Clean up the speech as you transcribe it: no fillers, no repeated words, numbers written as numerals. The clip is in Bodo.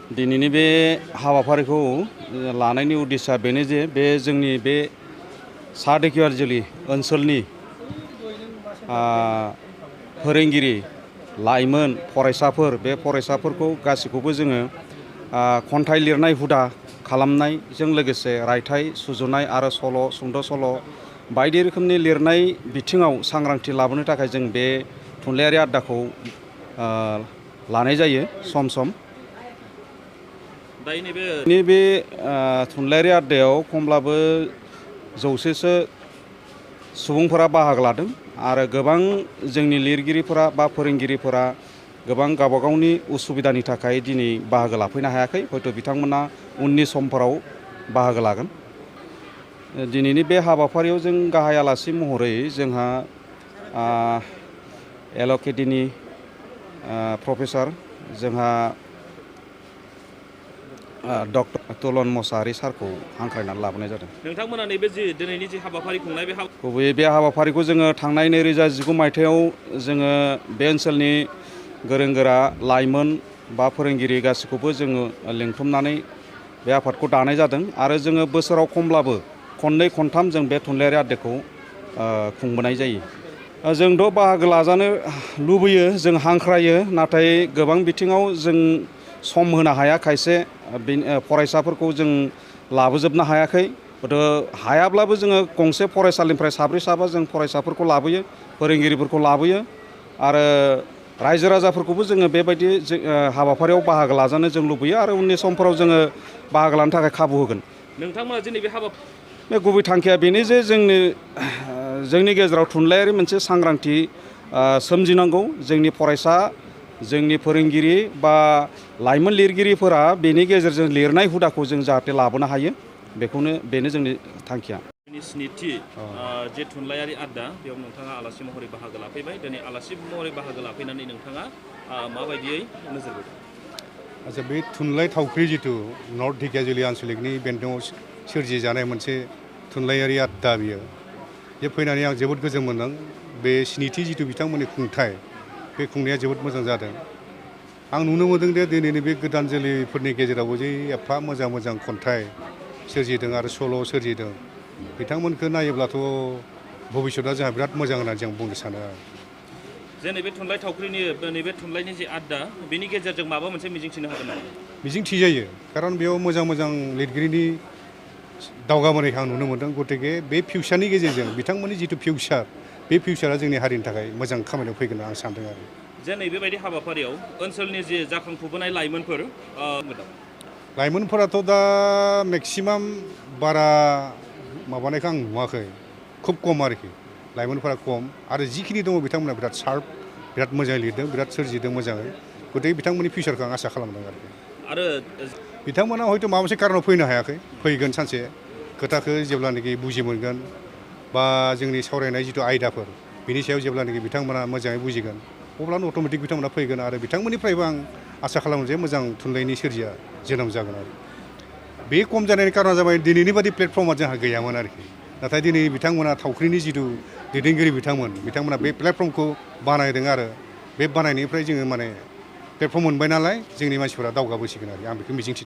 दिनैनि बे हाबाफारिखौ लानायनि उद्देश्यआ बेनो जे बे जोंनि बे सा देखियाजुलि ओनसोलनि फोरोंगिरि लाइमोन फरायसाफोर बे फरायसाफोरखौ गासैखौबो जोङो खन्थाइ लिरनाय हुदा खालामनायजों लोगोसे रायथाइ सुजुनाय आरो सल' सुंद' सल' बायदि रोखोमनि लिरनाय बिथिङाव सांग्रांथि लाबोनो थाखाय जों बे थुनलाइयारि आयदाखौ लानाय जायो सम सम। नैबे थुनलाइयारि आयदायाव खमब्लाबो 100सो सुबुंफोरा बाहागो लादों आरो गोबां जोंनि लिरगिरिफोरा बा फोरोंगिरिफोरा गोबां गावबागावनि उसुबिदानि थाखाय दिनै बाहागो लाफैनो हायाखै। हयथ' बिथांमोना उननि समफोराव बाहागो लागोन। दिनैनि बे हाबाफारियाव जों गाहाय आलासि महरै जोंहा एलकेडिनि प्रफेसर जोंहा डक्टर तुलन मोसाहारि सारखौ हांख्रायनानै लाबोनाय जादों। नोंथांमोना नैबे दिनैनि जि हाबाफारि खुंनाय गुबैयै बे हाबाफारिखौ जोङो थांनाय 2019 मायथाइयाव जोङो बे ओनसोलनि गोरों गोरा लाइमोन बा फोरोंगिरि गासैखौबो जोङो लिंथुमनानै बे आफादखौ दानाय जादों आरो जोङो बोसोराव खमब्लाबो खननै खनथाम जों बे थुनलाइयारि आयदाखौ खुंबोनाय जायो। जोंथ' बाहागो लाजानो लुबैयो, जों हांख्रायो, नाथाय गोबां बिथिङाव जों सम होनो हाया। खायसे फरायसाफोरखौ जों लाबोजोबनो हायाखै। हायाब्लाबो जोङो गंसे फरायसालिनिफ्राय साब्रै साबा जों फरायसाफोरखौ लाबोयो, फोरोंगिरिफोरखौ लाबोयो आरो रायजो राजाफोरखौबो जोङो बेबायदि हाबाफारियाव बाहागो लाजानो जों लुबैयो आरो उननि समफोराव जोङो बाहागो लानो थाखाय खाबु होगोन। नोंथांमोना दिनै बे गुबै थांखिया बेनो जे जोंनि गेजेराव थुनलाइयारि मोनसे सांग्रांथि सोमजिनांगौ। जोंनि फरायसा, जोंनि फोरोंगिरि बा लाइमोन लिरगिरिफोरा बेनि गेजेरजों लिरनाय हुदाखौ जों जाहाथे लाबोनो हायो, बेनो जोंनि थांखिया। स्निथि जे थुनलाइयारि आयदा बेयाव नोंथाङा आलासि महरै बाहागो लाफैबाय। दिनै आलासि महरै बाहागो लाफैनानै नोंथाङा माबायदियै नोजोर बोदों? आच्चा, बे थुनलाइ थावख्रि जिथु नर्थ धेकियाजुलि आन्सलिकनि बेन्दोङाव सोरजिजानाय मोनसे थुनलाइयारि आयदा बियो, बे फैनानै आं जोबोद गोजोन मोनदों। बे स्निथि जिथु बिथांमोननि खुंथाय, बे खुंनाया जोबोद मोजां जादों। आं नुनो मोनदों दे दिनैनि बे गोदान जोलैफोरनि गेजेरावबो जे एफा मोजां मोजां खन्थाइ सोरजिदों आरो सल' सोरजिदों, बिथांमोनखौ नायोब्लाथ' भबिष्यतआ जोंहा बिराद मोजां होननानै जों बुंनो सानो आरो। जे नैबे थुनलाइ थावख्रिनि नैबे थुनलाइनि जे आयदा, बेनि गेजेरजों माबा मोनसे मिजिंथिनो हागोन नामा? मिजिं थिजायो, खारन बेयाव मोजां मोजां लिरगिरिनि दावगाबोनायखौ आं नुनो मोनदों। गतिके बे फिउचारनि गेजेरजों बिथांमोननि जिथु फिउचार, बे फिउचारा जोंनि हारिनि थाखाय मोजां खामानियाव फैगोन आं सानदों आरो। जे नैबेबायदि हाबाफारियाव ओनसोलनि जे जाखांफुबोनाय लाइमोनफोराथ' दा मेक्सिमाम बारा माबानायखौ आं नुवाखै, खुब खम आरोखि। लाइमोनफोरा खम आरो जिखिनि दङ बिथांमोना बिराद शार्प, बिराद मोजाङै लिरदों, बिराद सोरजिदों मोजाङै। गतिके बिथांमोननि फिउचारखौ आं आसा खालामदों आरो बिथांमोना हयथ' माबा मोनसे कारनाव फैनो हायाखै, फैगोन सानसे। खोथाखौ जेब्लानाखि बुजि मोनगोन बा जोंनि सावरायनाय जिथु आयदाफोर, बिनि सायाव जेब्लानाखि बिथांमोना मोजाङै बुजिगोन, अब्लानो अट'मेटिक बिथांमोना फैगोन आरो बिथांमोननिफ्रायबो आं आसा खालामो जे मोजां थुनलाइनि सोरजिया जोनोम जागोन आरो। बे खम जानायनि कारना जाबाय दिनैनि बादि प्लेटफर्मआ जोंहा गैयामोन आरोखि। नाथाय दिनै बिथांमोना थावख्रिनि जिथु दैदेनगिरि बिथांमोना बे प्लेटफर्मखौ बानायदों आरो बे बानायनायनिफ्राय जोङो प्लेटफर्म मोनबाय नालाय जोंनि मानसिफोरा दावगाबोसिगोन आरो आं बेखौ मिजिंथिदों।